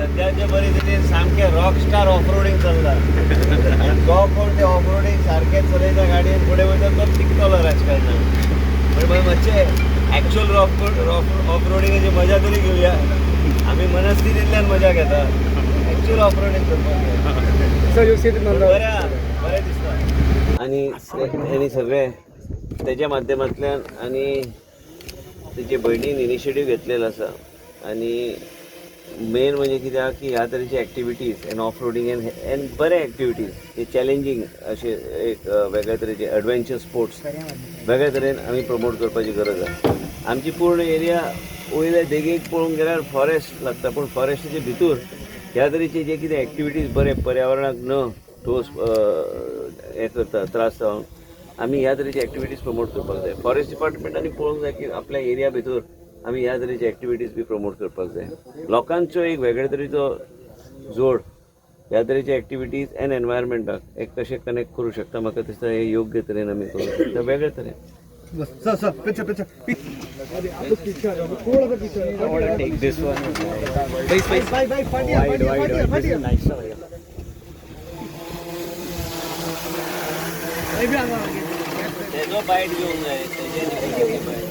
सद्याचे परिस्थितीन सामकें rock star of roading चल्ला आनी तो कोण ते ऑफ रोडींग सारकें चलयता गाडयेन फुडें वयता तो टिकतलो राजकारणान. पण मागीर मातशें एक्चुअल रॉक ऑफ रोडींगाची मजा तरी घेवया. आमी मनस्थितींतल्यान मजा घेता, एक्चुअल ऑफ रोडींग करपाक जाय. Sir, you see पण बरें आहा, बरें दिसता. आनी तेणी सगळें तेज्या माध्यमांतल्यान आनी तेजे भयणीन इनिशिएटीव घेतलेलो आसा. आनी मेन म्हणजे कितें आहा की ह्या तरेचे activities and off roading and बरे एक्टिविटीज हे चॅलेंजींग अशे एक वेगळ्या तरेचे एडवेंचर स्पोर्ट्स वेगळ्या तरेन आमी प्रमोट करपाची गरज आसा. आमची पूर्ण एरिया वयल्या देगेक पळोवंक गेल्यार फॉरेस्ट लागता, पूण फॉरेस्टाचे भितूर ह्या तरेचे जे कितें एक्टिविटीज बरे पर्यावरणाक न ठोस हें करता त्रास जावन आमी ह्या तरेचे एक्टिविटीज प्रमोट करपाक जाय. फॉरेस्ट डिपार्टमेंटांनी पळोवंक जाय की आपल्या एरिया भितर आमी ह्या तरेचे एक्टिविटीज बी प्रमोट करपाक जाय. लोकांचो एक वेगळे तरेचो जोड ह्या तरेचे एक्टिविटीज एंड एनवायरमेंटाक एक कशें कनेक्ट करूं शकता, म्हाका दिसता हे योग्य तरेन आमी करूं शकता वेगळे तरेन. Sir, sir, picture, picture. आप लोग पीछे आ जाओ, थोड़ा सा पीछे आ जाओ. Take this one. भाई भाई भाई, फाटिया फाटिया फाटिया फाटिया. Nice. तेजो बायट घेवंक जाय तेजे बायट.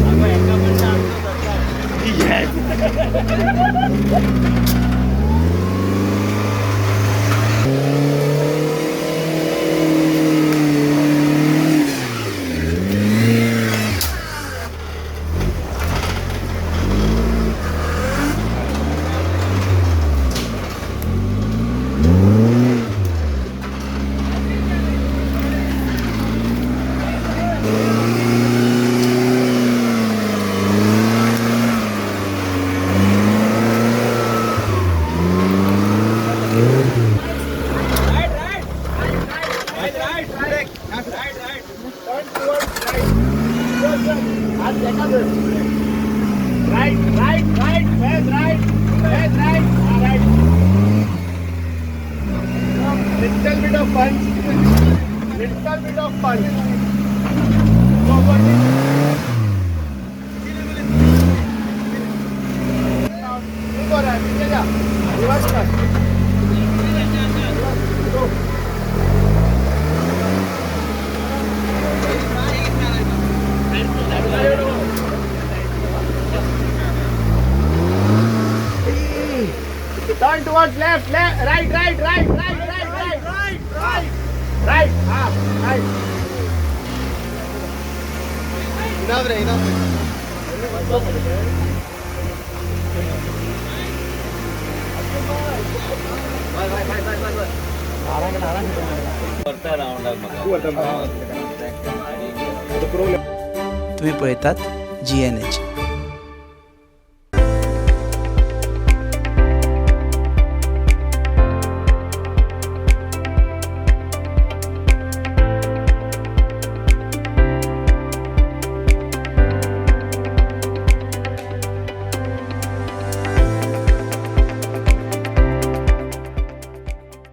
आगो, एका मनशाक आमचो सरकार. Right, right, right, left, right, left, right, right. Little bit of punch, little bit of punch. Go, go, go. ठीक हो रहा है, पीछे जा, रिवर्स कर. Go. Turn towards left, left, right, right, right, right, right, right, right, right, right, ah, right. Enough रे, enough रे. करता रावंडाक म्हाका. तुम्ही पळयतात जी एन एच.